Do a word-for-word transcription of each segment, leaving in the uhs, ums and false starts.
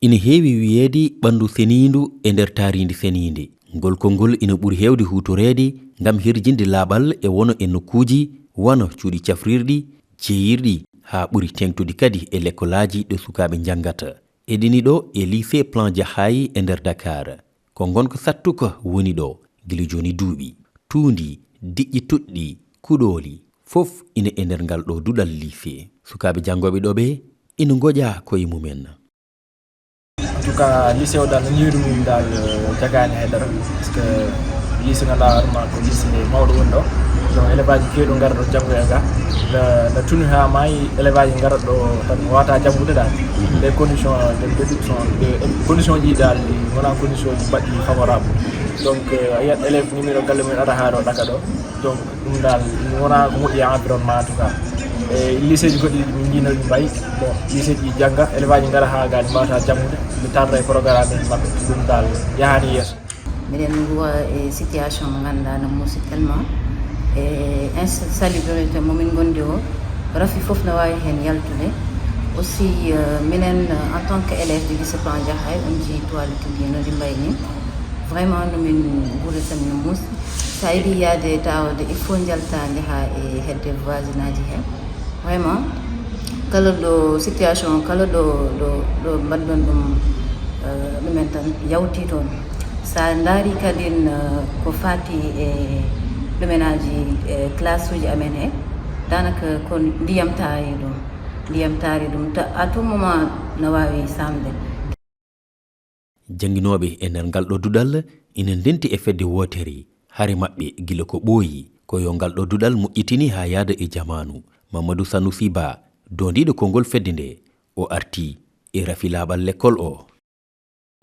Ina heewi wiyeede ɓanndu seniindu e nder taariindi seniinde. Ngol konngol ina ɓuri heewde huutoreede ngam hirjinde laaɓal e wono e nokkuuji wano cuuɗi cafrirɗi, jeeyirɗi, haa ɓuri teeŋtude kadi e lekkolaaji ɗo sukaaɓe njanngata. Eɗini ɗo e lycée Plan Jaxaay e nder Dakar. Ko ngonka sattuka woni ɗo, gila jooni duuɓi. Tuundi, diƴƴe toɗɗi, kuɗooli, fof ina e nder ngal ɗo duɗal lycée. Sukaaɓe janngooɓe ɗo ɓe ina ngoƴa koye mumen. En tout cas, lycée o dal no ñiiru mum dal jagaani hay dara, parce que lycée ngannduɗaa hoore ma ko lycée mawɗo woni ɗo. Donc élève aji keewɗi ngara ɗo janngoya ga. Na na tunu haa maayi élève aji ngara ɗo tan wata janngude dal. Les conditions de réduction de condition ji dal wona condition ji baɗɗi favorable. Donc a yiyat élève numéro galle mum ara haa ɗo ɗaka ɗo. Donc ɗum dal wona ko moƴƴi e environnement en tout cas. E lycée ji goɗɗi ɗi min jiino ɗi mbayi. Bon, lycée ji jannga, élève aji ngara haa ga ɗi mbawata janngude, ɓe tarda e programme en maɓɓe. Ɗum dal yahaani yeeso. Miɗen nguwa e situation mo ngannduɗaa no muusi tellement. E insalubrité mo min ngondi o, rafi fof no waawi heen yaltude. Aussi minen en tant que élève du lycée Plan Jaxaay, on njii toilette ji no ɗi mbayi ni. Vraiment no min nguurata no muusi. So a yiɗi yahde tawde il faut njalta njaha e hedde voisinage he. Vraiment kala ɗo situation kala ɗo ɗo ɗo mbaɗɗon ɗum ɗumen tan yawti toon. Sa ndaari kadi ko fati e ɗumenaji e classe uji amen he, danaka ko ndiyam taari ɗum. Ndiyam taari ɗum ta à tout moment na wawi samde. Jannginooɓe e nder ngal ɗo duɗal ina ndenti e fedde wootere. Hare maɓɓe gila ko ɓooyi ko yo ngal ɗo duɗal moƴƴitini haa yahda e jamaanu. Mamadou Sanoussi Ba, doondiiɗo konngol fedde nde, o artii e rafi laaɓal lekkol o.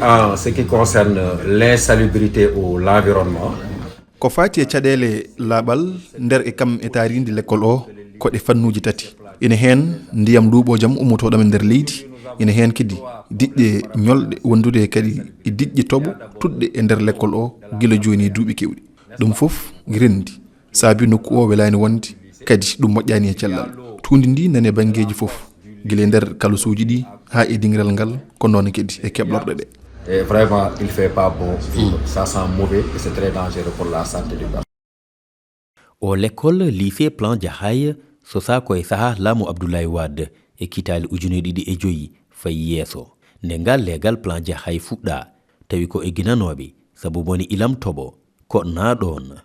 En ce qui concerne l'insalubrité ou l'environnement, Ko faati e caɗeele laaɓal nder e kam e taariindi lekkol o, ko ɗe fannuuji tati. Ina heen ndiyam luuɓoojam ummotooɗam e nder leydi, ina heen kadi diƴƴe ñolɗe wondude kadi e diƴƴe toɓo tuɗɗe e nder lekkol o gila jooni e duuɓi keewɗi. Ɗum fof renndi, saabi nokku o welaani wonde, kadi ɗum moƴƴaani e cellal. Tuundi ndi nani e banngeeji fof, gila e nder kalasuuji ɗi haa e dingiral ngal, ko noon kadi e keblorɗe ɗe. Et vraiment, il fait pas bon vivre. Ça sent mauvais et c'est très dangereux pour la santé du garçon. O lekkol lycée Plan Jaxaay sosaa ko e sahaa laamu Abdoulaye Wade e kitaale ujune ɗiɗi e joyi fayi yeeso. Nde ngal leegal Plan Jaxaay fuɗɗaa, tawi ko e ginanooɓe sabu bone ilam toɓo koɗnaa ɗoon.